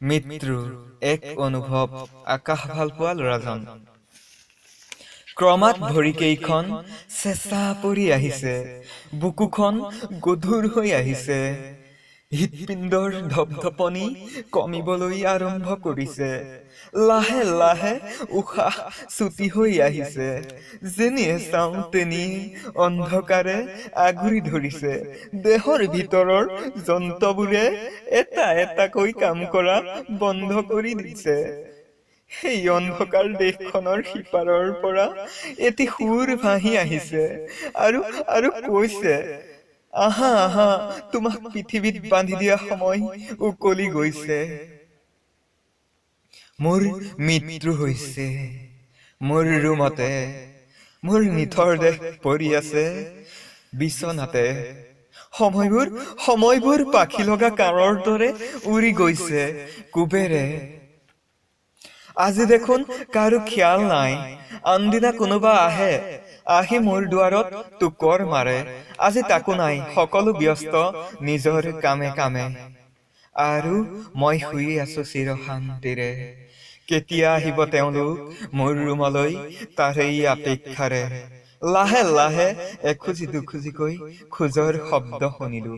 মৃত্যু এক অনুভৱ। আকাশ ভালপোৱা ল'ৰাজন। ক্ৰমাৎ ভৰিকেইখন চেঁচা পৰি আহিছে, বুকুখন গধুৰ হৈ আহিছে, হৃদপিণ্ডৰ ধপধপনি কমিবলৈ আৰম্ভ কৰিছে, লাহে লাহে উশাহ চুটি হৈ আহিছে। যেনিয়ে চাওঁ তেনিয়ে অন্ধকাৰে আগুৰি ধৰিছে। দেহৰ ভিতৰৰ যন্ত্ৰবোৰে এটা এটাকৈ কাম কৰা বন্ধ কৰি দিছে। সেই অন্ধকাৰ দেশখনৰ সিপাৰৰ পৰা এটি সুৰ ভাঁহি আহিছে আৰু কৈছে, আহা আহা, তোমাক পৃথিৱীত বান্ধি দিয়া সময় উকলি গৈছে। মোৰ মৃত্যু হৈছে। মোৰ ৰুমতে মোৰ নিথৰ দেহ পৰি আছে বিচনাতে। সময়বোৰ পাখি লগা কাঁড়ৰ দৰে উৰি গৈছে কোবেৰে। আজি দেখোন কাৰো খিয়াল নাই। আনদিনা কোনোবা আহে, আহি মোৰ দুৱাৰত টোকৰ মাৰে। আজি তাকো নাই, সকলো ব্যস্ত নিজৰ কামে কামে। আৰু মই শুই আছো চিৰ শান্তিৰে। কেতিয়া আহিব তেওঁলোক মোৰ ৰুমলৈ, তাৰেই অপেক্ষাৰে। লাহে লাহে এখুজি দুখুজিকৈ খোজৰ শব্দ শুনিলো।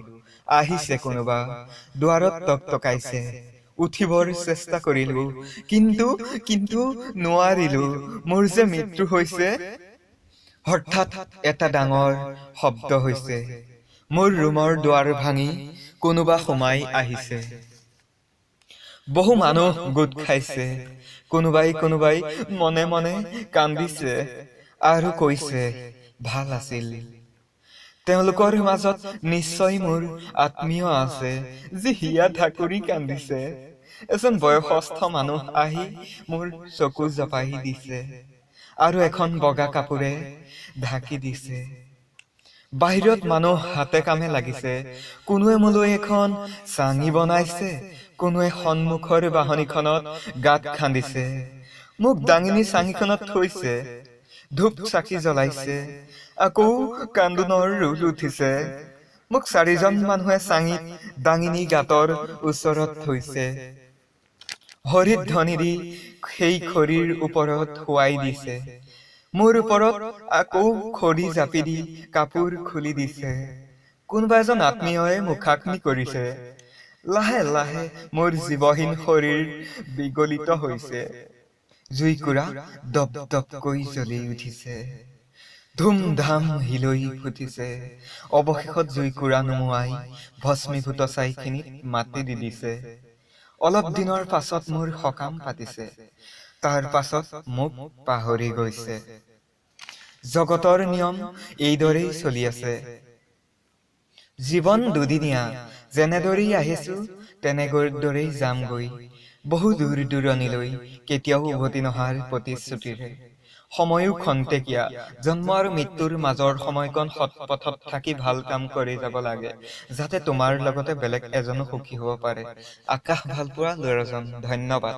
আহিছে কোনোবা, দুৱাৰত টকটকাইছে। উঠিবৰ চেষ্টা কৰিলো, কিন্তু নোৱাৰিলো। মোৰ যে মৃত্যু হৈছে। হঠাৎ এটা ডাঙৰ শব্দ হৈছে। মোৰ ৰুমৰ দুৱাৰ ভাঙি কোনোবা সোমাই আহিছে। বহু মানুহ গোট খাইছে। কোনোবাই কোনোবাই মনে মনে কান্দিছে আৰু কৈছে, ভাল আছিল। তেওঁলোকৰ মাজত নিশ্চয় মোৰ আত্মীয় আছে, যি হিয়া ঢাকুৰি কান্দিছে। এজন বয়সস্থ মানুহ আহি মোৰ চকু জপাই দিছে আৰু এখন বগা কাপোৰে ঢাকি দিছে। বাহিৰত মানুহ হাতে কামে লাগিছে। কোনোৱে মোলৈ এখন চাঙি বনাইছে, কোনোৱে সন্মুখৰ বাঁহনিখনত গাঁত খান্দিছে। মোক দাঙি নি চাঙিখনত থৈছে, ধূপ চাকি জ্বলাইছে। আকৌ কান্দোনৰ ৰোল উঠিছে। মোক চাৰিজন মানুহে চাঙিত দাঙি নি গাঁতৰ ওচৰত থৈছে। হৰিধ্বনি দি সেই খৰিৰ ওপৰত শুৱাই দিছে। মোৰ ওপৰত আকৌ খৰি জাপি দি কাপোৰ খুলি দিছে। কোনোবা এজন আত্মীয়ই মুখাগ্নি কৰিছে। লাহে লাহে মোৰ জীৱহীন শৰীৰ বিগলিত হৈছে। জুইকুৰা দপ দপকৈ জ্বলি উঠিছে, ধুম ধাম হিলৈ ফুটিছে। অৱশেষত জুইকুৰা নুমুৱাই ভস্মীভূত ছাইখিনিত মাটি দি দিছে। অলপ দিনৰ পাছত মোৰ সকাম পাতিছে। তাৰ পাছত মোক পাহৰি গৈছে। জগতৰ নিয়ম এইদৰেই চলি আছে। জীৱন দুদিনীয়া, যেনেদৰেই আহিছো তেনেদৰেই যামগৈ, বহু দূৰ দূৰণিলৈ, কেতিয়াও উভতি নহাৰ প্ৰতিশ্ৰুতিৰে। সময়ো খন্তেকীয়া। জন্ম আৰু মৃত্যুৰ মাজৰ সময়কণ সৎপথত থাকি ভাল কাম কৰি যাব লাগে, যাতে তোমাৰ লগতে বেলেগ এজনো সুখী হ'ব পাৰে। আকাশ ভালপোৱা ল'ৰাজন। ধন্যবাদ।